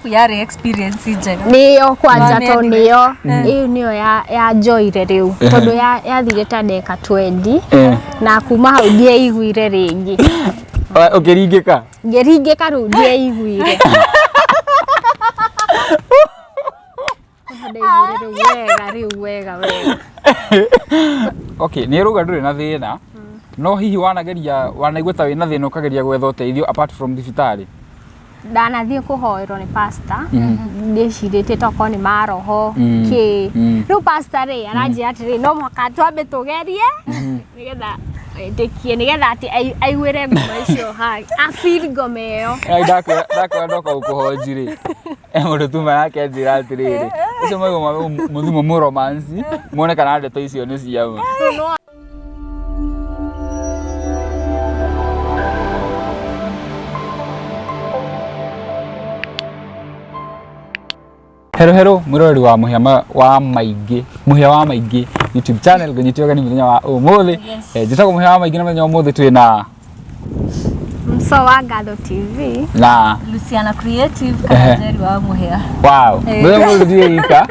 Yarĩ experience njega. Nĩyo kwanja to Wamĩendire. nĩyo ĩyo nĩyo ya njoire rĩu tondũ yathire ta ndeka 20 na kuma hau ndieiguire rĩngĩ. Ũkĩringĩka? Ngĩringĩka rĩu ndieiguire. Ndaiguire rĩu wega rĩu wega wega. Okay, nĩ rauga ndũrĩ na thĩna, no hihi wanageria, wanaigua ta wĩna thĩna ũkageria gwetha ũteithio apart from thibitarĩ? Ndanathiĩ kũhoerwo nĩ pastor, ndĩcirĩtie tokorwo nĩ maroho kĩ. Rĩu pastor rĩ aranjĩra atĩrĩ, no mũhaka twambe tũgerie nĩgetha etĩkie, nĩgetha atĩ aiguĩre ngoma icio a feel ngoma ĩyo. Ai, ndakwĩra ndoka gũkũhonji rĩ, mũndũ tuma nake anjĩra atĩrĩrĩ, ũcio mwaigua mũthimo mũromanci, muone kana ndeto icio nĩ cia ma. Hero hero mwiroreri wa Mũhĩa wa Maingĩ, Mũhĩa wa Maingĩ YouTube channel, ngũnyite ũgeni mũthenya wa ũmũthĩ. Njĩtagwo Mũhĩa wa Maingĩ na mũthenya wa ũmũthĩ twĩ na Mso wa Ngatho TV na Luciana Creative kana Njeri wa Mũhĩa. Wow. Mũthenya ũmũthĩ ndirĩ ika.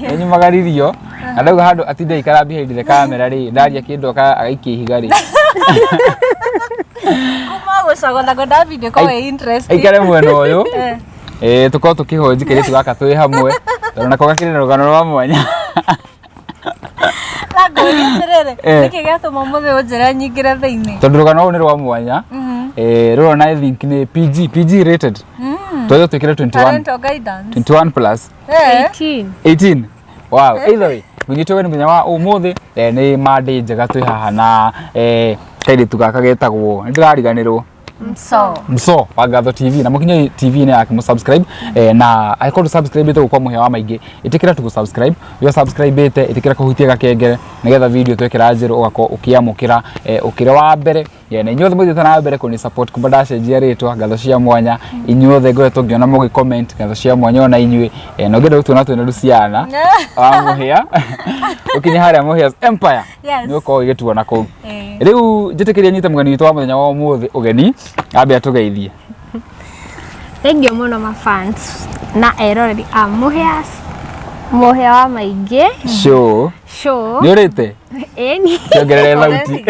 Nĩnyumagaririo. Na ndauga handũ atinde aikara behind the camera rĩ, ndaria kĩndũ agaikia ihiga rĩ. Kuma gũcogotha ngwendaga video ĩkorwo ĩ interesting. Aikare mwena ũyũ. Tũkorwo tũkĩhũnji kairĩtu gaka twĩ hamwe, tondũ nako gakĩrĩ na rũgano rwa mwanya. Na ngũria atĩrĩrĩ, nĩkĩ gĩatũma ũmũthĩ ũnjĩre nyingĩre thĩinĩ? Tondũ rũgano rũrũ nĩ rwa mwanya. Rũrũ I think nĩ PG, PG rated. Twagĩrĩirwo twĩkĩre 21. Parental guidance. 21 plus. 18. 18. Wow. Either way, ngũnyitwo ũgeni mũthenya wa ũmũthĩ, nĩ Monday njega twĩ haha na kairĩtu gaka getagwo, nĩ ndĩrariganĩrwo. Mso. Mso wa Ngatho TV, na mũkinye TV-inĩ yake mũ subscribe, na angĩkorwo ndũ subscribe ĩte gũkwa Mũhĩa wa Maingĩ, ĩtĩkĩra tu gũ-subscribe. Ũrĩa subscribe ĩte, ĩtĩkĩra kũhutia gakengere nĩgetha video twekĩra njerũ ũgakorwo ũkĩamũkĩra, ũkĩrĩ wa mbere. Na inyuothe mũthiĩte na mbere kũni support kuma ndacenjia rĩtwa, ngatho cia mwanya inyuothe ngoretwo ngĩona mũgĩ comment, ngatho cia mwanya ona inyuĩ. Na ũngĩenda gũtuona twĩna Luciana wa Mũhĩa, ũkinye harĩa Mũhĩa's Empire, nĩ ũkorwo ũgĩtuona kũu. Rĩu njĩtĩkĩrie nyite mũgeni witũ wa mũthenya wa ũmũthĩ ũgeni, ambe atũgeithie. Thank you mũno ma fans na eroreri a Mũhĩa's Mũhĩa wa Maingĩ show. Show. Nĩ ũrĩte? Ĩni. Kĩongerere thauti.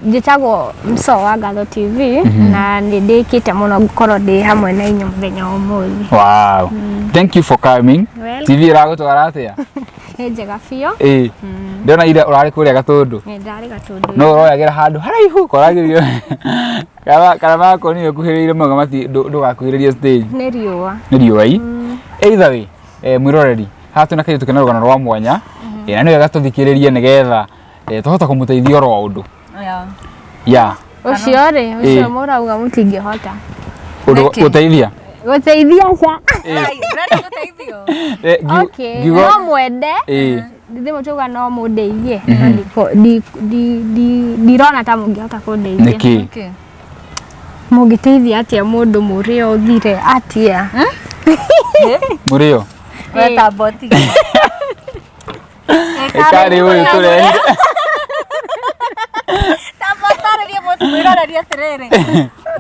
Njĩtagwo Mso wa Ngatho TV na nĩ ndĩkĩte mũno ngũkorwo ndĩ hamwe na inyuĩ mũthenya wa ũmũthĩ. Wow. Thank you for coming. Welcome. TV ĩragũtwara atĩa? Nĩ njega biũ. Ndĩrona ira ũrarĩ kũrĩa Gatũndũ. Nĩ ndarĩ Gatũndũ. No ũroyagĩra handũ haraihu koragĩrio. Kana makonire ũkuhĩrĩirie mauga mati ndũgakuhĩrĩrie stage. Nĩ riũa. Nĩ riũa i. Either way, mwĩroreri, haha twĩna kairĩtu kena rũgano rwa mwanya. Na nĩ wega tũthikĩrĩrie nĩgetha tũhote kũmũteithia oro ũndũ. Yeah. Ũcio rĩ, ũcio mũrauga mũtingĩhota. Ũndũ gũteithia? Gũteithia ca. Gũteithio. Okay. No mwende. Ndithĩ mũtauga no mũndeithie. Ndirona ta mũngĩhota kũndeithia. Nĩkĩ? Mũngĩteithia atĩa mũndũ mũrĩo ũthire atĩa? Mũrĩo? Weta boti. Ĩkarĩ ũyũ tũrehire. Tabatarĩrie mũndũ mwĩroreri atĩrĩrĩ,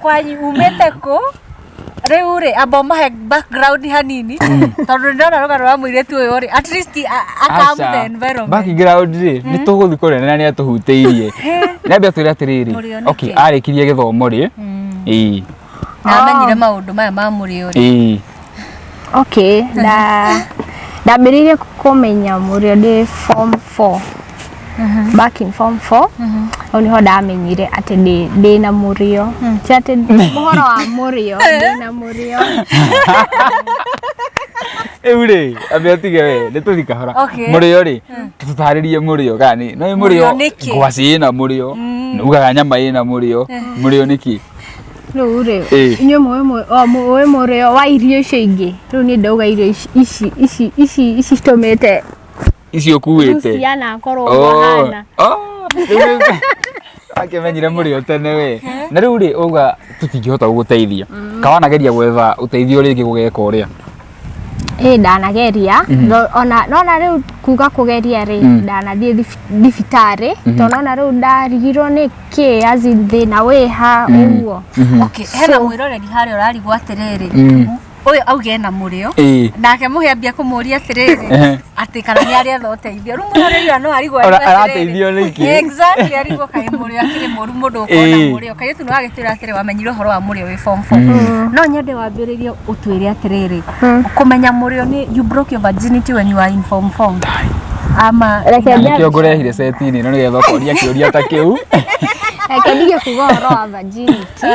kwanyu umĩte kũ? Rĩu rĩ, amba ũmahe background hanini, tondũ ndĩrona rũgano rwa mũirĩtu ũyũ rĩ, at least a calm the environment. Background rĩ, nĩ tũgũthiĩ kũrĩa na nĩ atũhutĩirie. Nĩambia twĩre atĩrĩrĩ, okay, arĩkirie gĩthomo rĩ? Ĩĩ. Na amenyire maũndũ maya ma mũrĩo rĩ? Ĩĩ. Okay, ndambĩrĩirie kũmenya mũrĩo ndĩ form 4. Back in form 4. Hau nĩho ndamenyire atĩ ndĩ na mũrĩo. Ti atĩ ũhoro wa mũrĩo, ndĩ na mũrĩo. Rĩu rĩ, ambe atige we, nĩ tũthiĩ kahora. Mũrĩo rĩ, tũtarĩrie mũrĩo kana nĩ, no mũrĩo ngwacĩ ĩna mũrĩo, ugaga nyama ĩna mũrĩo, mũrĩo nĩ kĩ? Rĩu rĩ, inyuĩ mũĩ mũrĩo wa irio icio ingĩ. Rĩu niĩ ndauga irio ici ici ici ici citũmĩte ici ũkuĩte. Luciana akorwo ũguo ahana. Akĩmenyire mũrĩo tene we. Na rĩu rĩ, uga tũtingĩhota gũgũteithia. Ka wanageria gwetha ũteithio rĩngĩ gũgeka ũrĩa? Ĩ ndanageria ona nona rĩu kuga kũgeria rĩ ndanathiĩ thibitarĩ tondũ nona rĩu ndarigirwo nĩ kĩ as in thĩna wĩha ũguo. Okay, hena mwĩroreri harĩa ũrarigwo atĩrĩrĩ, ũyũ auge ena mũrĩo, Ĩĩ. nake mũhe ambia kũmũria atĩrĩrĩ Ehe. atĩ kana nĩ arĩetha ũteithio. Rĩu mwĩroreri ũyũ no arigwo Ora- arigwo atĩrĩrĩ. arateithio nĩkĩ? Exactly, arigwo kaĩ mũrĩo akĩrĩ mũru mũndũ ũkona Ĩĩ. mũrĩo. Kairĩtu nĩ wagĩtwĩra atĩrĩ wamenyire ũhoro wa mũrĩo wĩ form 4. No nyende wambĩrĩrie ũtwĩre atĩrĩrĩ, kũmenya mũrĩo nĩ you broke your virginity when you are in form 4 ama Reke Nĩkĩo ngũrehire seti-inĩ ĩno nĩgetha ũkoria kĩũria ta kĩu. Reke ndige kuga ũhoro wa virginity,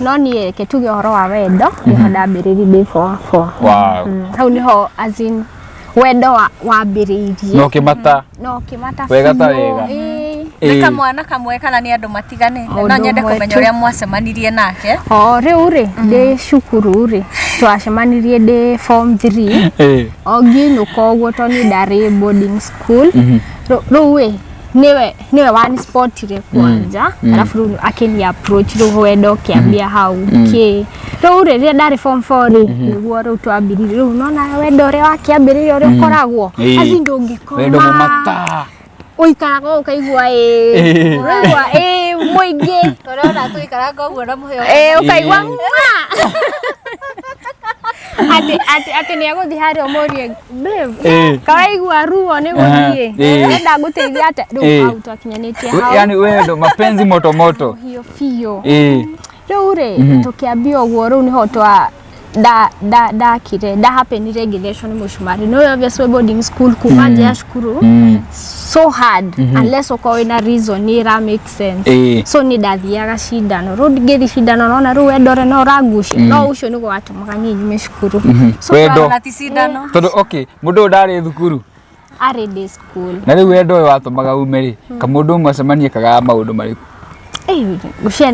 no niĩ reke tuge ũhoro wa wendo nĩho ndambĩrĩirie ndĩ form 4. Wow. Hau nĩho as in wendo wambĩrĩirie. No kĩmata. No kĩmata Wega ta biũ. wega. Ĩĩ. Nĩ Ĩĩ. kamwana kamwe kana nĩ andũ matiganĩte? Mũndũ No nyende ũmwe kũmenya tu. ũrĩa mwacemanirie nake. O rĩu rĩ ndĩ cukuru rĩ twacemanirie ndĩ form 3. Ĩĩ. O ngĩinũka ũguo tondũ niĩ ndarĩ boarding school. Rĩu ĩ nĩwe wanispotire kwanja, arabu rĩu akĩni approach, rĩu wendo ũkĩambia hau kĩ. Rĩu rĩ rĩrĩa ndarĩ form 4 rĩ nĩguo rĩu twambiririe, rĩu nona wendo ũrĩa wakĩambĩrĩria ũrĩa ũkoragwo Ĩĩ. aci ndũngĩkoma. Wendo mũmata. Ũikaraga ũũ ũkaigua ĩĩ Ĩĩ. ũraigua ĩĩ mũingĩ. Tũrona tũikaranga ũguo na mũheo. Ĩĩ ũkaigua Ĩĩ. mwa atĩ atĩ atĩ nĩ egũthiĩ harĩa ũmũrie babe, Ĩĩ. kawaigua ruo nĩ gũthiĩ, Ĩĩ. enda ngũteithia atĩa rĩu Ĩĩ. hau twakinyanĩtie hau. Yani wendo mapenzi moto moto. Biũ biũ. Ĩĩ. Rĩu rĩ tũkĩambia ũguo, rĩu nĩho twa nda nda ndakire ndahapenire ngĩthecwo nĩ mũcumarĩ. No obvious wĩ boarding school, kuma nja ya cukuru so hard unless ũkorwo wĩna reason nĩ ĩra make sense. Ĩĩ. So niĩ ndathiaga cindano, rĩu ngĩthiĩ cindano nona rĩu wendo ũrĩa no ũrangucia, no ũcio nĩguo watũmaga niĩ nyume cukuru. So Wendo. Na ti cindano. Tondũ okay, mũndũ ũyũ ndarĩ thukuru. Arĩ day school. Na rĩu wendo ũyũ watũmaga ume rĩ, kamũndũ mwacemanie kagaga maũndũ marĩkũ? Ĩĩ, ngũcia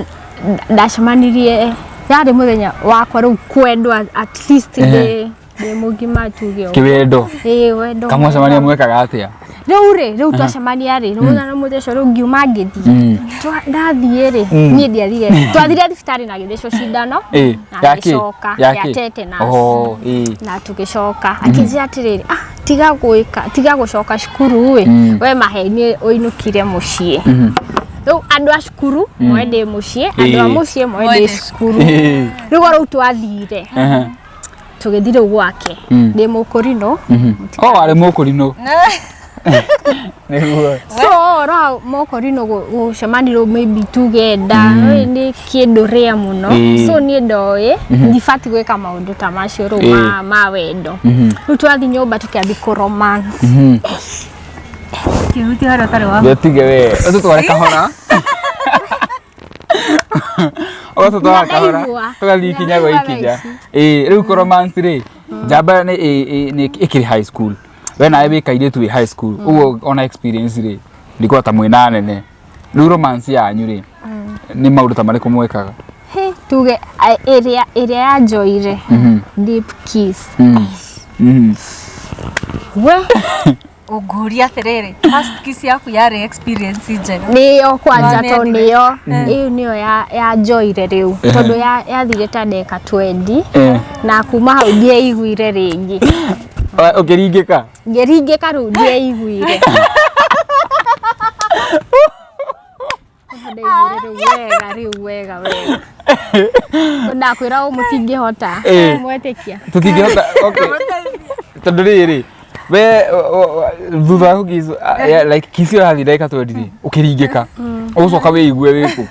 ndacemanirie yarĩ mũthenya wakwa rĩu kwendwa at least ndĩ mũgima tuge ũguo. Kĩwendo. Ĩĩ, wendo. Kamwacemania mwekaga atĩa? Rĩu rĩ rĩu twacemania rĩ mũthenya na mũthenya ũcio rĩu ngiuma ngĩthiĩ. Ndathiĩ rĩ niĩ ndiathire, twathire thibitarĩ na gĩthecwo cindano Ĩĩ. na Ya kĩ? ngĩcoka Ya ya kĩ? tetanus. Oho, ĩĩ. Na tũgĩcoka akĩnjĩra atĩrĩrĩ, ah, tiga gwĩka tiga gũcoka cukuru ĩ, we maheni ũinũkire mũciĩ. Rĩu andũ a cukuru moe ndĩ mũciĩ, andũ a Ĩĩ. mũciĩ moe Moe ndĩ ndĩ cukuru. Ĩĩ. Rĩu rĩu twathire tũgĩthiĩ rĩu gwake ndĩ mũkũrinũ. O warĩ mũkũrinũ. Nĩguo. So roho mũkũrinũ gũcemania rĩu maybe tuge nda nĩ kĩndũ rĩa mũno. Ĩĩ. So niĩ ndoĩ ndibatiĩ gwĩka maũndũ ta macio rĩu ma wendo. Rĩu twathiĩ nyũmba tũkĩambia kũ romance. Kĩhuti harĩa ũtarĩ wa Gĩtige we. Ũtũtware kahora. Ũgatũtwara kahora. Ndaigua. Tũgathiĩ ikinya gwa Ndaigua ikinya. thaa Ĩĩ, rĩu kũ romance rĩ, njamba nĩ nĩ ĩkĩrĩ high school. We nawe wĩ kairĩtu wĩ high school. Ũguo ona experience rĩ, ndikuona ta mwĩna nene. Rĩu romance yanyu rĩ, nĩ maũndũ ta marĩkũ mwekaga? He, tuge ĩrĩa yanjoire deep kiss. We Ũngũria atĩrĩrĩ, first kiss yaku yarĩ experience njega? Nĩyo kwanja to Wamĩendire? nĩyo ĩyo nĩyo yanjoire rĩu tondũ yathire ta ndeka 20 na kuma hau ndieiguire rĩngĩ. Ũkĩringĩka? Ngĩringĩka, rĩu ndieiguire. Nĩho ndaiguire rĩu wega, rĩu wega wega. Ndakwĩra ũ mũtingĩhota mwetĩkia. Tũtingĩhota, okay, tondũ rĩrĩ we thutha wa kũkiss, like kiss ĩyo yathiĩ ndagĩka 20 rĩ, ũkĩringĩka, ũgũcoka wĩigue wĩkũ?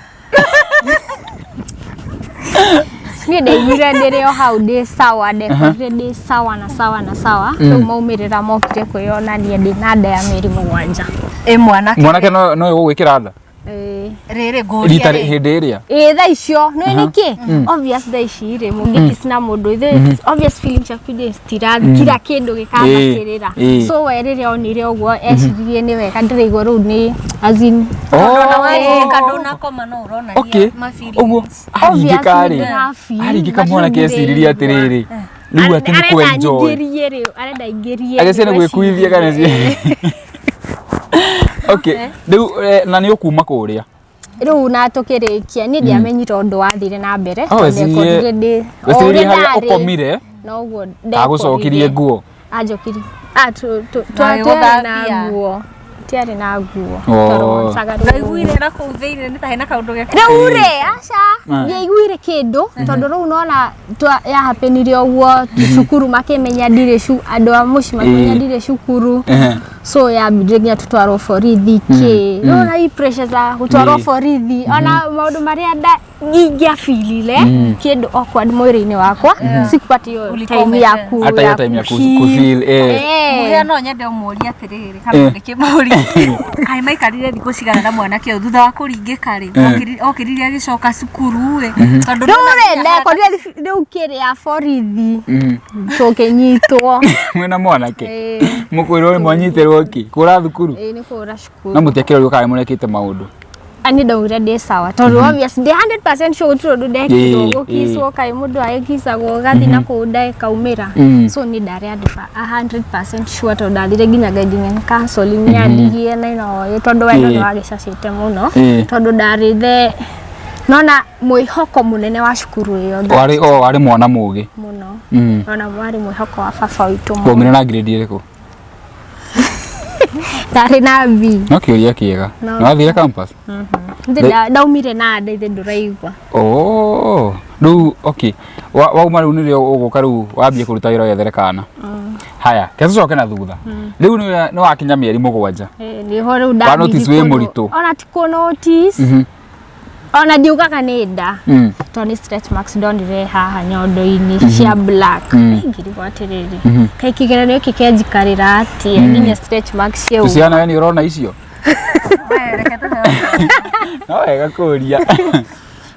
Niĩ ndaiguire ndĩrĩ o hau ndĩ sawa, ndekorire ndĩ sawa na sawa na sawa. Rĩu maumĩrĩra mokire kwĩyonania ndĩ na nda ya mĩeri 7. Ĩ mwanake? Mwanake no ĩgũgwĩkĩra nda? Ĩĩ. Rĩrĩ ngũrie Rita rĩ, hĩndĩ ĩrĩa Ĩĩ, thaa icio nĩ nĩkĩ obvious thaa ici rĩ mũngĩkiss na mũndũ ithe obvious feelings ciaku ithe citirathi kila kĩndũ gĩkambatĩrĩra. Ĩĩ. So we rĩrĩa onire ũguo eciririe nĩ wega, ndĩraigua rĩu nĩ as in Tondũ ona warĩka ndũnakoma no ũronania Okay. ma feelings. Ũguo aringĩka rĩ, Obviously ndĩrafeel, aringĩka but mwanake rĩu eciririe atĩrĩrĩ, rĩu atĩ nĩ arenda kwenjoy. nyingĩrie rĩu, arenda ingĩrie. Agĩcia nĩ gwĩkuithia kana ci. Okay, rĩu na nĩ ũkuma kũrĩa? Rĩu na tũkĩrĩkia niĩ ndiamenyire ũndũ wathire na mbere Oh, tondũ wecirie- ndekorire ndĩ o wecirie ũrĩa harĩa ndarĩ. ũkomire. Noguo Agũcokirie nguo. Anjokirie. Ah, Na tũtiarĩ na gũthambia. nguo. Tiarĩ na nguo. Oh. Twaromancaga rĩu. Ndaiguire na kũu thĩinĩ nĩ ta hena kaũndũ geka. Rĩu rĩ, aca, Ah. ndiaiguire kĩndũ tondũ rĩu nona yahappenire ũguo cukuru makĩmenya ndirĩ andũ a mũciĩ makĩmenya Ĩĩ. ndirĩ cukuru. Ehe. So yambire nginya tũtwarwo borithi kĩ. Rĩu na i pressure za gũtwarwo Ĩĩ. borithi ona maũndũ marĩa ingĩabilire kĩndũ awkward mwĩrĩ-inĩ wakwa sikupata hiyo Ulikuwa time ya umetense. ku Hata hiyo time ya kufeel eh. Mũhĩa no nyende ũmũrie atĩrĩrĩ kana ndĩkĩmũrie kaĩ maikarire thikũ cigana na mwanake ũyũ thutha wa kũringĩka rĩ okĩrire agĩcoka cukuru ĩ tondũ Rĩu rĩ ndekorire rĩu kĩrĩa borithi tũkĩnyitwo. Mwĩna mwanake. Ĩĩ. Mũkwĩrwo nĩ mwanyitirwo kĩ? Kũra thukuru. Ĩĩ nĩ kũra cukuru. Na mũtiakĩrorio kana mũrekĩte maũndũ. Ani ndaugire ndĩ sawa tondũ obvious ndĩ 100% sure gũtirĩ ũndũ ndekirwo Ĩĩ, gũkicwo kaĩ mũndũ agĩkicagwo ũgathiĩ na kũu nda ĩkaumĩra. So niĩ ndarĩ andũ 100% sure tondũ ndathire nginya guiding and counseling yandigie na ino tondũ wendo Ĩĩ. nĩ wagĩcacĩte mũno Ĩĩ. tondũ ndarĩ the nona mwĩhoko mũnene wa cukuru ĩyo Warĩ o warĩ mwana mũgĩ. mũno ona warĩ mwĩhoko wa baba witũ mũno. Waumire na grade ĩrĩkũ? Ndarĩ na B. No kĩũria kĩega. No. Na wathire campus? Ithe ndaumire na nda ithe ndũraigua. Oh, rĩu okay. Wauma rĩu nĩrĩo ũgũka rĩu wambie kũruta wĩra wethere kana. Haya, ke tũcoke na thutha. Rĩu nĩ wakinya mĩeri 7. Ĩĩ, nĩho rĩu Wa notice wĩ mũritũ. Ona ti kũ notice. Ona ndiugaga nĩ nda. Tondũ nĩ stretch marks ndonire haha nyondo-inĩ cia black. Ngĩrigwo atĩrĩrĩ, kaĩ kĩgeranio gĩkĩ kĩanjikarĩra atĩa nginya stretch marks ciau. Tũciana we nĩ ũrona icio? Reke tũheo. No wega kũria.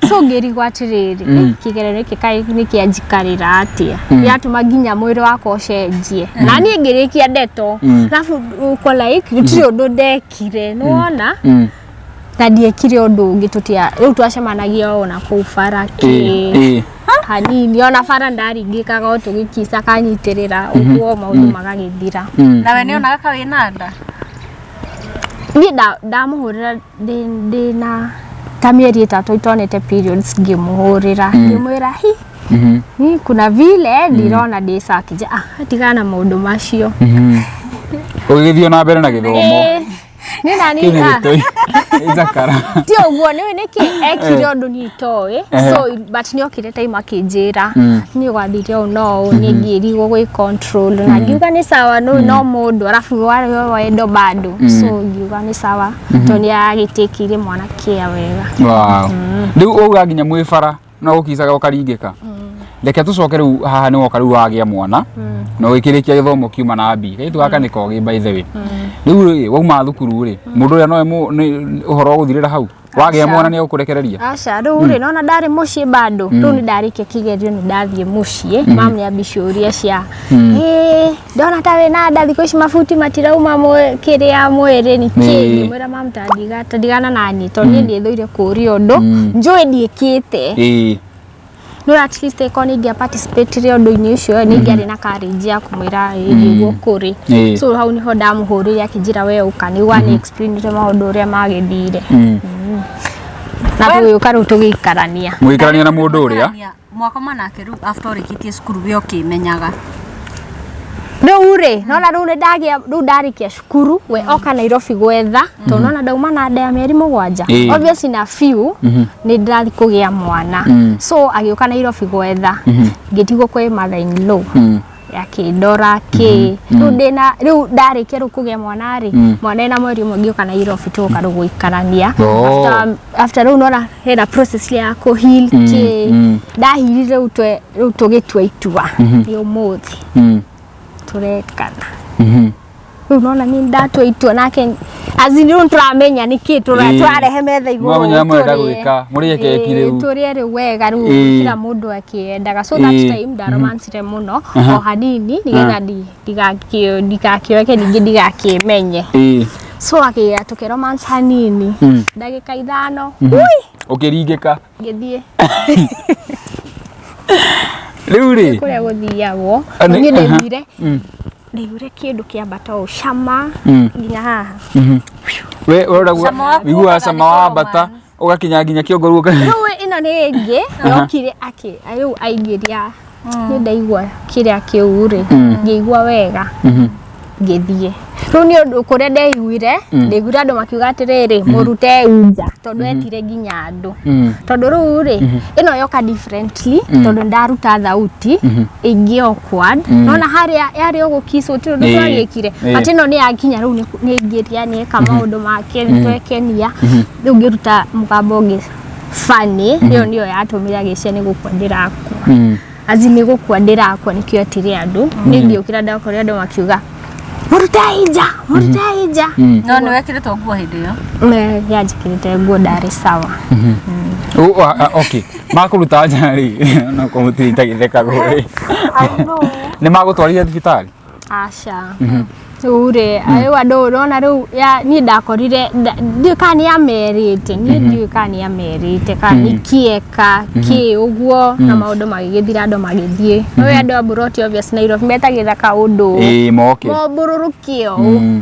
So ngĩrigwo atĩrĩrĩ, kĩgeranio gĩkĩ kaĩ nĩ kĩanjikarĩra atĩa gĩatũma nginya mwĩrĩ wakwa ũcenjie na niĩ ngĩrĩkia ndeto alafu uko like gũtirĩ ũndũ ndekire nĩwona na ndiekire ũndũ ũngĩ tũtia rĩu twacemanagia ona kũu bara kĩ Ĩĩ. hanini ona bara ndaringĩkaga o tũgĩkica kanyitĩrĩra ũguo maũndũ magagĩthira. Nawe nĩ onaga ka wĩna nda? Niĩ ndamũhũrĩra ndĩ na ta mĩeri 3 itonete periods ngĩmũhũrĩra ngĩmwĩra hi ni kuna vile ndirona ndĩ sawa akĩnjĩra ah tigana na maũndũ macio. Ũgĩgĩthiĩ na mbere na gĩthomo. Ĩĩ, nĩ nani Kĩu nĩ ah, gĩtũi. Nĩ njakara. ti ũguo nĩ nĩkĩ ekire ũndũ niĩ itoĩ so but nĩ okire time akĩnjĩra niĩ gwathire ũũ no ũũ niĩ ngĩrigwo gwĩ control na ngiuga nĩ sawa no no mũndũ arabu warĩ wendo bado so ngiuga nĩ sawa tondũ nĩ agĩtĩkĩire mwana kĩa wega. Wow. Rĩu ũuga nginya mwĩ bara no gũkicaga ũkaringĩka. Reke tũcoke rĩu haha nĩ woka rĩu wagĩa mwana na ũgĩkĩrĩkia gĩthomo kiuma na B. Kairĩtu gaka nĩ kogĩ by the way. Rĩu rĩ wauma thukuru rĩ mũndũ ũrĩa nowe ũhoro ũgũthirĩra hau wagĩa Aca. mwana nĩ egũkũrekereria. Aca rĩu rĩ nona ndarĩ mũciĩ bado rĩu nĩ ndarĩkia kĩgerio nĩ ndathiĩ mũciĩ mamu nĩ ambia ciũria cia ĩĩ ndona ta wĩna nda thikũ ici mabuti matirauma kĩrĩa mwĩrĩ nĩ kĩ. Ĩĩ. Ngĩmwĩra mamu ta ndigana na niĩ tondũ niĩ ndiĩthũire kũũria ũndũ njũĩ ndiĩkĩte. Ĩĩ. No at least ĩkorwo nĩ ingĩa participate ũndũ-inĩ ũcio nĩ ingĩarĩ na courage ya kũmwĩra ĩĩ nĩguo kũrĩ. Ĩĩ. So hau nĩho ndamũhũrĩire akĩnjĩra we ũka nĩguo ani explainire maũndũ ũrĩa magĩthire na tũgĩũka rĩu tũgĩikarania. Mũgĩikarania na mũndũ ũrĩa. Mwakoma nake rĩu after ũrĩkĩtie cukuru we ũkĩmenyaga? Rĩu rĩ nona rĩu nĩ ndagĩa rĩu ndarĩkia cukuru we oka Nairobi gwetha tondũ nona ndauma na nda ya mĩeri 7. Ĩĩ. Obviously na few nĩ ndĩrathiĩ kũgĩa mwana so agĩũka Nairobi gwetha ngĩtigwo kwĩ mother in law akĩndora kĩ rĩu ndĩna rĩu ndarĩkia rĩu kũgĩa mwana rĩ mwana ena mweri 1 ngĩũka Nairobi tũgoka rĩu gũikarania. Oh. After rĩu nona hena process ya kũ heal kĩ ndahirire rĩu rĩu tũgĩtua itua nĩ ũmũthĩ tũrekana rĩu nona niĩ ndatua itua nake as in rĩu tũramenya nĩkĩ tũrarehe metha igũrũ Mwamenya mũrenda tũrĩe. gwĩka, mũrĩe keki Ĩĩ, rĩu. tũrĩe rĩu wega rĩu Ĩĩ. kila mũndũ akĩendaga so that Ĩĩ. time ndaromancire mũno o hanini nĩgetha ndigakĩoeke ningĩ ndigakĩmenye. Ĩĩ. So akĩra tũkĩromance hanini ndagĩka 5 ui Ũkĩringĩka. ngĩthiĩ Rĩu rĩ kũrĩa gũthiagwo Ah, niĩ aha. ndaiguire ndaiguire kĩndũ kĩambata ũũ cama nginya haha. We ũragua Cama waku wiguaga ũkaga cama nĩ wa mbata ũgakinya nginya kĩongo rĩu Rĩu ĩno nĩ ĩngĩ yokire akĩ rĩu aingĩria Nĩ ndaigua kĩrĩa kĩu rĩ, ngĩigua wega, ngĩthiĩ. Rĩu nĩ ũndũ kũrĩa ndeiguire, ndaiguire andũ makiuga atĩrĩrĩ, mũrute nja, tondũ etire nginya andũ. Tondũ rĩu rĩ, ĩno yoka differently, tondũ ndaruta thauti ĩngĩ awkward. Nona harĩa yarĩ o gũkiss, gũtirĩ ũndũ twagĩkire. But ĩno nĩ yakinya rĩu nĩ aingĩria, nĩ eka maũndũ make, nĩ twekenia. Rĩu ngĩruta mũgambo ũngĩ funny, ĩyo nĩyo yatũmire agĩcia nĩ gũkua ndĩrakua. Azi nĩ gũkua ndĩrakua, nĩkĩo etire andũ. Niĩ ngĩũkĩra ndakorire andũ makiuga mũrutei nja, mũrutei nja. No nĩ wekĩrĩtwo nguo hĩndĩ ĩyo? Yanjĩkĩrĩte nguo, ndarĩ sawa. Okay, makũruta nja rĩ, no kũmũtirita gĩthekagwo rĩ, nĩ magũtwarire thibitarĩ? Aca. Rĩu rĩ, rĩu andũ ũrona rĩu ya niĩ ndakorire ndiũĩ kana nĩ amerite, niĩ ndiũĩ kana nĩ amerite kana nĩ kĩeka kĩ ũguo, na maũndũ magĩgĩthira, andũ magĩthiĩ. Nĩũĩ andũ a Buroti, obvious, Nairobi metagĩrĩra kaũndũ Ĩĩ, moke mombũrũrũke ũũ,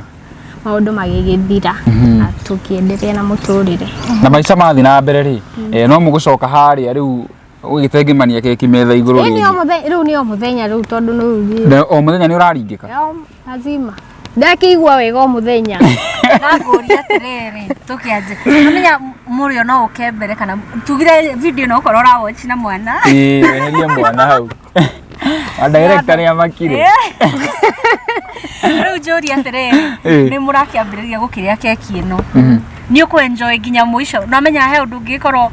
maũndũ magĩgĩthira na tũkĩenderea na mũtũrĩre. Na maica mathiĩ na mbere rĩ, no mũgũcoka harĩa rĩu ũgĩtengemania keki metha igũrũ Ĩĩ, nĩ o rĩngĩ? mũthenya rĩu, nĩ o mũthenya rĩu, tondũ nĩ Na o mũthenya nĩ ũraringĩka? Yo, lazima ndakĩigua wega o mũthenya. Na ngũria atĩrĩrĩ, tũkĩanjia, amenya mũrĩo no ũke mbere kana tugire video no ũkorwo ũrawatch na mwana. Ĩĩ, weherie mwana hau. A director nĩ amakire. Rĩu njũria atĩrĩrĩ, nĩ mũrakĩambĩrĩria gũkĩrĩa keki ĩno, nĩ ũkũ-enjoy nginya mũico? Na menya he ũndũ ũngĩkorwo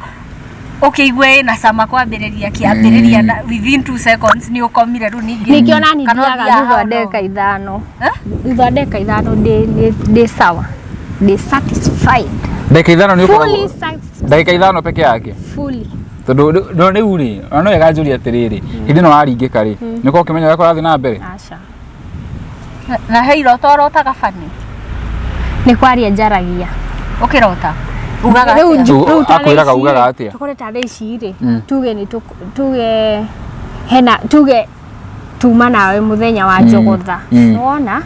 ũkĩigua ĩna cama kwambĩrĩria kĩambĩrĩria, na within 2 seconds nĩ ũkomire rĩu ningĩ. Nĩkĩo nani Kana thiaga ũthiaga thutha wa how long? ndagĩka 5. Eh? Thutha wa ndagĩka 5 ndĩ sawa, ndĩ satisfied. Ndagĩka 5 nĩ Fully ũkoragwo satisfied. Ndagĩka 5 peke yake? Fully. Tondũ no rĩu rĩ, ona no wega njũrie atĩrĩrĩ, hĩndĩ ĩno waringĩka rĩ, nĩ ũkorwo ũkĩmenya ũrĩa kũrathiĩ na mbere? Aca. Na he iroto ũrotaga bani? Nĩ kwaria njaragia. Ũkĩrota ugaga Rĩu atĩa? rĩu ta thaa Akwĩraga ici ugaga rĩ, atĩa? tũkore ta thaa ici rĩ, tuge nĩ tuge hena, tuge tuma nawe mũthenya wa njogotha. Wona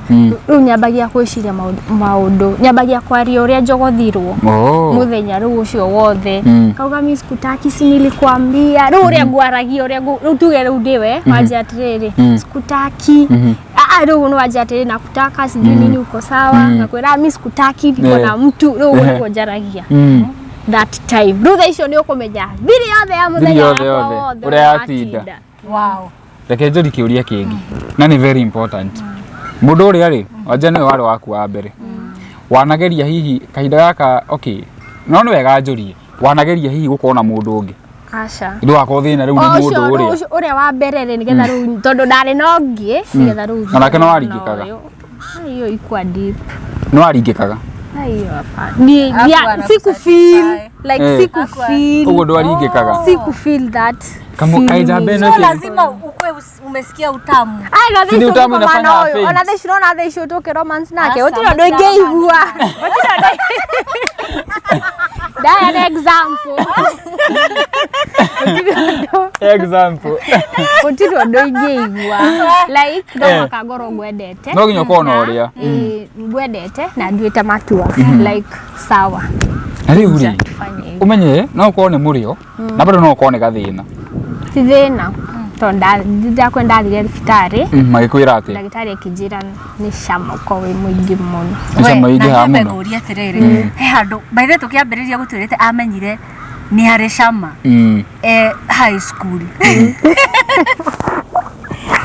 rĩu nyambagia gwĩciria maũndũ, nyambagia kwaria ũrĩa njogothirwo mũthenya rĩu ũcio wothe. Kauga, "Mi sikutaki, si nilikwambia?" Rĩu ũrĩa ngwaragia, ũrĩa rĩu tuge rĩu ndĩwe wanjia atĩrĩrĩ, "Sikutaki." Ah, rĩu nĩ wanjia atĩrĩrĩ, "Nakutaka," sijui nini, "Uko sawa?" Ngakwĩra, "Mi sikutaki, niko na mtu." Rĩu ũguo nĩguo njaragia that time. Rĩu thaa icio nĩ ũkũmenya thiri yothe ya mũthenya yothe wakwa yothe, wothe ũrĩa yatinda. Wow. Reke njũri kĩũria kĩngĩ na nĩ very important. Mũndũ ũrĩa rĩ wanja nĩwe warĩ waku wa mbere, wanageria hihi kahinda gaka? Okay, no nĩ wega njũrie, wanageria hihi gũkorwo na mũndũ ũngĩ? Aca. Ndũgakorwo thĩna rĩu nĩ Ũcio mũndũ rĩu ũrĩa ũcio ũrĩa wa mbere rĩ, nĩgetha rĩu tondũ ndarĩ na ũngĩ, nĩgetha rĩu Na nake no thiĩ waringĩkaga? na ũyũ. Ai, hiyo ikuwa deep. Nĩ waringĩkaga? Ai, hiyo hapana. Ni Hakuwa ya na siku feel kusatisfy. like siku Hakuwa- feel, Ũguo ndwaringĩkaga? siku feel that Kamu- feeling. kaijambe So ĩno lazima ukue umesikia utamu. Ai, na Si ni thaa ici utamu tũngĩkoma inafanya na ũyũ faint. ona thaa ici, ũrona thaa ici tũkĩ romance nake, Aca, gũtirĩ ũndũ mũtira ingĩigua, gũtirĩ ũndũ. Ndaya nĩ example. Gũtirĩ ũndũ, Example. Gũtirĩ ũndũ ingĩigua, like no mũhaka ngorwo ngwendete. No nginya ũkorwo na ũrĩa. Ĩĩ, ngwendete na nduĩte matua, like sawa, Na rĩu rĩ, tufanye hivi. Ũmenye no ũkorwo nĩ mũrĩo na bado no ũkorwo nĩ gathĩna. Ti thĩna, tondũ ndakwenda ndathire thibitarĩ. Magĩkwĩra atĩa? Ndagĩtarĩ akĩnjĩra nĩ cama ũkorwo wĩ mũingĩ mũno. Nĩ cama We, na ũingĩhaga nyambe mũno. ngũrie atĩrĩrĩ, he handũ by the way tũkĩambĩrĩria gũtwĩrĩte amenyire nĩ harĩ cama high school.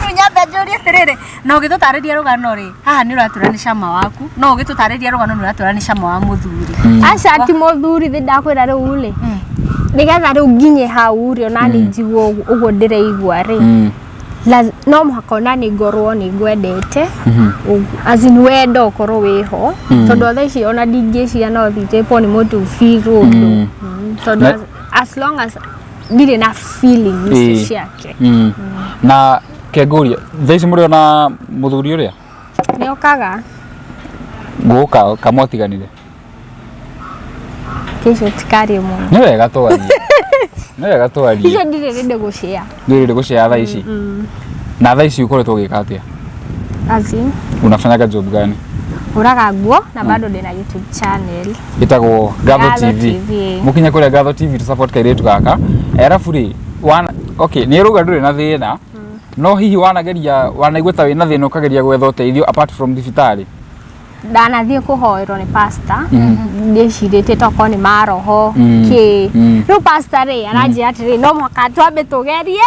Rĩu nyambe njũrie atĩrĩrĩ, na ũgĩtũtarĩria rũgano rĩ, haha nĩ ũratwĩra nĩ cama waku, no ũgĩtũtarĩria rũgano nĩ ũratwĩra nĩ cama wa mũthuri. Aca, ti mũthuri. Thĩ ndakwĩra rĩu rĩ, nĩgetha rĩu nginye hau rĩ, ona nĩ njigua ũguo ndĩraigua rĩ, no mũhaka ona nĩ ngorwo nĩ ngwendete. Ũguo, as in wendo ũkorwo wĩho, tondũ thaa ici ona ndingĩciria no thitĩpwo nĩ mũndũ feel ũndũ. Tondũ as long as ndirĩ na feeling icio ciake. Na kengũria, thaa ici mũrĩ ona mũthuri ũrĩa Nĩ okaga. Gũka kamwatiganire? Kĩcio tikarie mũno. Nĩ wega twarie, nĩ wega twarie. Icio ndirĩ rĩndĩ gũcĩa. Ndũrĩ gũcea thaa ici? Na thaa ici ũkoretwo ũgĩka atĩa? As in? Unafanyaga job gani? Hũraga nguo na bado ndĩna YouTube channel. Ĩtagwo Gatho Gatho TV. TV. Mũkinye kũrĩa Gatho TV to support kairĩtu gaka. Arabu rĩ, wana okay, nĩ rauga ndũrĩ na thĩna. No hihi wanageria, wanaigua ta wĩna thĩna ũkageria gwetha ũteithio apart from thibitarĩ? Ndanathiĩ kũhoerwo nĩ pastor, ndĩcirĩtie tokorwo nĩ maroho kĩ. Rĩu pastor rĩ aranjĩra atĩrĩ, no mũhaka twambe tũgerie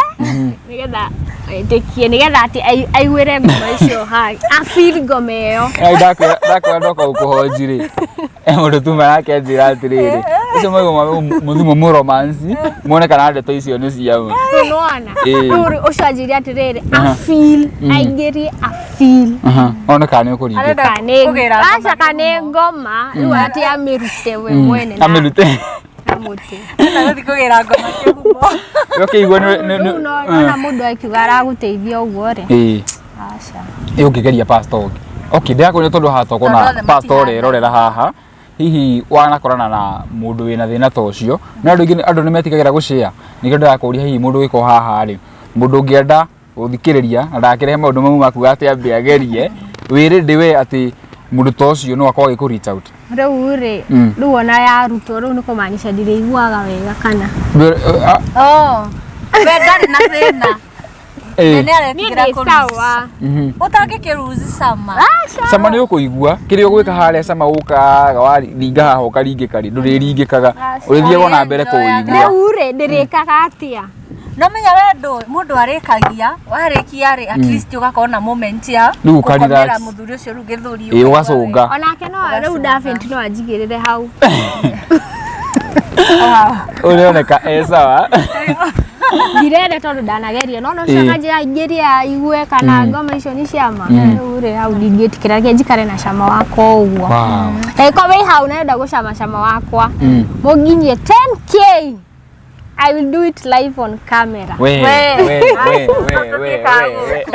nĩgetha etĩkie, nĩgetha atĩ aiguĩre ngoma icio, afeel ngoma ĩyo. Ai, ndakwĩra ndoka gũkũhonji rĩ, mũndũ tuma yake anjĩra atĩrĩrĩ, ũcio maigua mũthimo mũromanci muone kana ndeto icio nĩ cia ma. Rĩu nĩwona? Ĩĩ. Rĩu rĩ, ũcio anjĩire atĩrĩrĩ, afeel, aingĩrie afeel. Aha, one kana nĩ ũkũringĩka. Arenda Kana kũgĩra ngoma. Aca, kana ngoma rĩu atĩ amĩrute we mwene na Amĩrute. na mũtĩ. Gũthiĩ kũgĩra ngoma kĩhumo. Ũkĩigua Rĩu nona mũndũ akiuga aragũteithia ũguo rĩ, ĩĩ. aca. Ĩ, ũngĩgeria pastor ũngĩ? Okay, ndĩrakũria tondũ haha tokorwo Tondũ na othe pastor matihana. ũrerorera haha, hihi wanakorana na mũndũ wĩna thĩna ta ũcio? No andũ aingĩ, andũ nĩ metigagĩra gũshare, nĩkĩo ndĩrakũria, hihi mũndũ wĩko haha rĩ, mũndũ ũngĩenda gũthikĩrĩria na ndakĩrehe maũndũ mau makuga atĩ ambe agerie, wĩ ready we atĩ mũndũ ta ũcio no akorwo agĩkũ reach out? Rĩu rĩ, rĩu ona yarutwo rĩu nĩ kũmaanisha ndirĩiguaga wega kana Oh. We ndarĩ na thĩna. We nĩ niĩ aretigĩra ndĩ kũ sawa. Ũtangĩkĩruzi cama. Cama nĩ ũkũigua kĩrĩa ũgwĩka harĩa, cama ũkaga waringa haha ũkaringĩka rĩ, ndũrĩringĩkaga, ũrĩthiaga ona mbere kũũigua. Rĩu rĩ, ndĩrĩkaga atĩa? No menya we ndũ mũndũ arĩkagia, warĩkia rĩ, at least ũgakorwo na moment ya Rĩu ũka gũkomera relax. mũthuri ũcio rĩu gĩthũri. Ĩĩ, ũgacũnga. Onake no rĩu David no anjigĩrĩre hau. Ũrĩoneka e sawa. Ndirenda tondũ ndanageria, no no Ĩĩ. ũcio akanjĩra aingĩrie aigue kana ngoma icio nĩ ciama. Rĩu rĩ, hau ndingĩtĩkĩra, reke njikare na cama wakwa ũguo. Wow. Angĩkorwo wĩ hau na ũrenda gũcama cama wakwa, mũnginyie 10K, I will do it live on camera. We, We. we, we, we, we, we, we.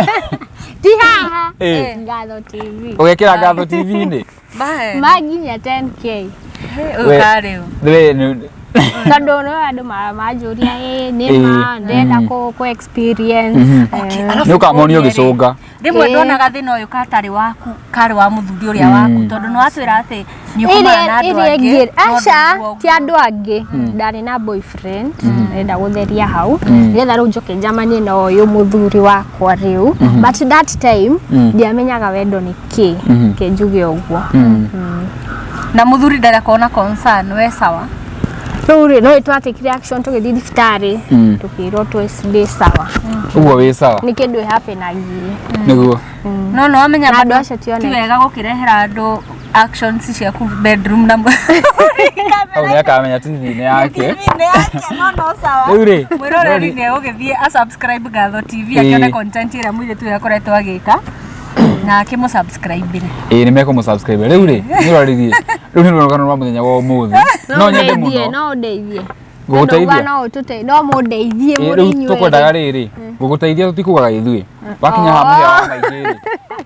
Ti haha. Ĩĩ. Ngatho TV. Ũgekĩra Ngatho TV-inĩ? Bae. Manginyia 10K. Ũka rĩu. We, Tondũ no andũ manjũria, ĩ nĩ ma Ĩĩ. ndĩrenda kũ experience. Eh, Nĩ ũkamonia ũgĩcũnga. Rĩmwe Ĩĩ. ndonaga thĩna ũyũ katarĩ waku, karĩ wa mũthuri ũrĩa waku, tondũ nĩ watwĩra atĩ nĩ ũkomana na andũ ĩrĩa angĩ. ĩngĩ, no aca, ndũiguo ti andũ angĩ, ndarĩ na boyfriend, ndĩrenda gũtheria hau nĩgetha rĩu njoke njamanie na ũyũ mũthuri wakwa rĩu, but that time ndiamenyaga wendo nĩ kĩ, kĩ njuge ũguo. Na mũthuri ndarakorwo na concern, we sawa. Rĩu rĩ, no twatĩkire action tũgĩthiĩ thibitarĩ, tũkĩrwo twĩ ndĩ sawa. Ũguo wĩ sawa. Nĩ kĩndũ ĩhapenagie. Nĩguo. No no wamenya Na andũ bado acio ti ti honest. wega gũkĩrehera andũ actions ciaku bedroom na Hau nĩ akamenya TV-inĩ yake. TV-inĩ yake, no no sawa. Rĩu rĩ, Mwĩroreri nĩ egũgĩthiĩ a subscribe Ngatho TV, Ĩĩ. akĩone content ĩrĩa mũirĩtu ũyũ akoretwo agĩka na akĩmũ subscribe Ĩĩ, nĩ mekũmũ subscribe. Rĩu rĩ, nĩ rĩu nĩ rũgano rwa mũthenya wa ũmũthĩ. No nyende ũndeithie, mũno. no ũndeithie. Gũgũteithia? No ũtũte, no mũndeithie Ĩĩ, mũrĩ rĩu inyuĩ. tũkwendaga rĩrĩ gũgũteithia, tũtikugaga ithuĩ wakinya haha mũhĩa wa maingĩ rĩ,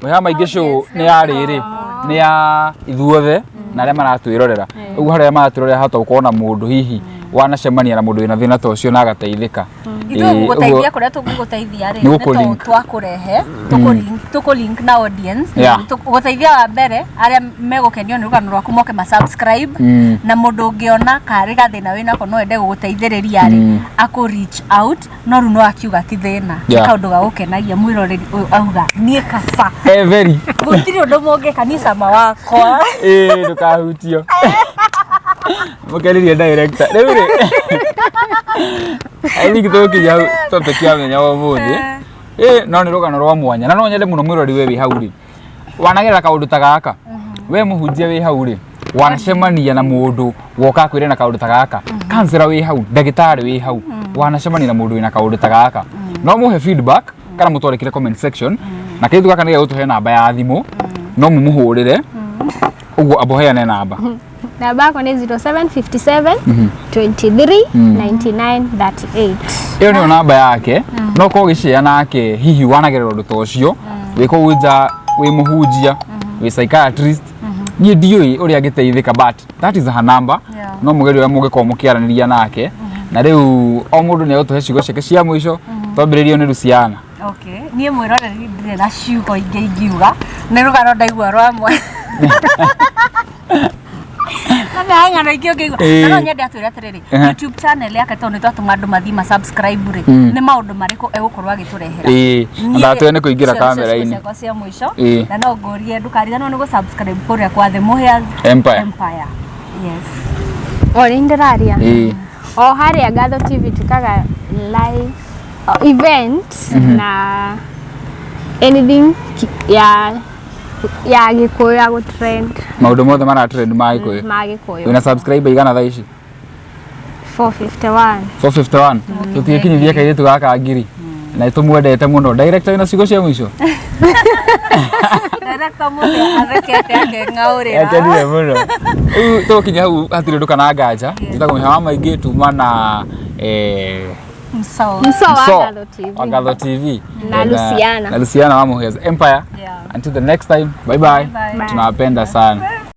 mũhĩa wa maingĩ show nĩ ya rĩrĩ, nĩ ya ithuothe na arĩa maratwĩrorera. Ũguo harĩa maratwĩrorera hata gũkorwo na mũndũ hihi wanacemania na mũndũ wĩna thĩna ta ũcio na agateithĩka. Ithuĩ Ĩĩ, gũgũteithia ũguo kũrĩa tũngĩgũteithia rĩ, Nĩ nĩ gũkũ-link. twakũrehe, tũkũ-link na audience. Yeah. Gũteithia wa mbere arĩa megũkenio nĩ rũgano rwaku moke ma subscribe, na mũndũ ũngĩona karĩ gathĩna wĩnako no ende gũgũteithĩrĩria rĩ, akũ reach out, no rĩu no akiuga ti thĩna, nĩ kaũndũ ga gũkenagia mwĩroreri ũyũ auga niĩ kaba Eh, very. Gũtirĩ ũndũ mũngĩka, niĩ cama wakwa. Ĩĩ, ndũkahutio, mũkeririe director. Rĩu rĩ, I think tũgũkinya hau topic ya mũthenya wa ũmũthĩ. Ĩ, no nĩ rũgano rwa mwanya na no nyende mũno mwĩrori, we wĩ hau rĩ, wanagerera kaũndũ ta gaka, we mũhunjia wĩ hau rĩ, wanacemania na mũndũ woka akwĩre na kaũndũ ta gaka, kansela wĩ hau, ndagĩtarĩ wĩ hau, wanacemania na mũndũ wĩna kaũndũ ta gaka, no mũhe feedback kana mũtwandĩkĩre comment section, na kĩndũ gaka nĩ gĩgũtũhe namba ya thimũ, no mũmũhũrĩre ũguo, amba ũheane namba. Namba yakwa nĩ 0757 23 99 38. Ĩyo nĩyo namba yake, no korwo ũgĩshare nake, hihi wanagerera ũndũ ta ũcio wĩ kũu nja, wĩ mũhunjia, wĩ psychiatrist, niĩ ndiũĩ ũrĩa angĩteithĩka, but that is her number. No mũgerie ũrĩa mũngĩkorwo mũkĩaranĩria nake, na rĩu o mũndũ nĩ egũtũhe ciugo ciake cia mũico, twambĩrĩrio nĩ Luciana. Okay, niĩ mwĩroreri ndirĩ na ciugo ingĩ ingiuga, nĩ rũgano ndaigua rwa mwe. Na ng'ano ingĩ ũngĩigua. Ĩĩ. Na no nyende atwĩre atĩrĩrĩ, YouTube channel yake tondũ nĩ twatũma andũ mathiĩ ma subscribe rĩ, nĩ maũndũ marĩkũ egũkorwo agĩtũrehera? Ĩĩ, Niĩ- ndatwĩre nĩ kũingĩra icio nĩcio kamera-inĩ. ciakwa cia mũico. Ĩĩ. Na no ngũrie ndũkariganĩrwo nĩ gũ-subscribe kũrĩa kwa The Muheas Empire. Empire. Yes. O nĩ ndĩraria. Ĩĩ. O harĩa Ngatho TV twĩkaga live event na anything ya Gĩkũyũ ya gũtrend. Maũndũ mothe mara trend ma Gĩkũyũ. Ma Gĩkũyũ. Wĩna subscriber igana thaa ici? 451. 451. Tũtigĩkinyithie kairĩtu gaka ngiri. Na nĩtũmwendete mũno. Director wĩna ciugo cia mũico? Director mũthĩ athekete akeng'aũrĩra. Akenire mũno. Rĩu tũgũkinya hau hatirĩ ũndũ kana nganja. Njĩtagwo Mũhĩa wa Maingĩ tuma na Mso. Mso wa Mso Ngatho TV. wa Ngatho TV. Na Luciana. Na Luciana wa Muheas Empire. Yeah. Until the next time. Bye bye. Bye. Tunawapenda sana.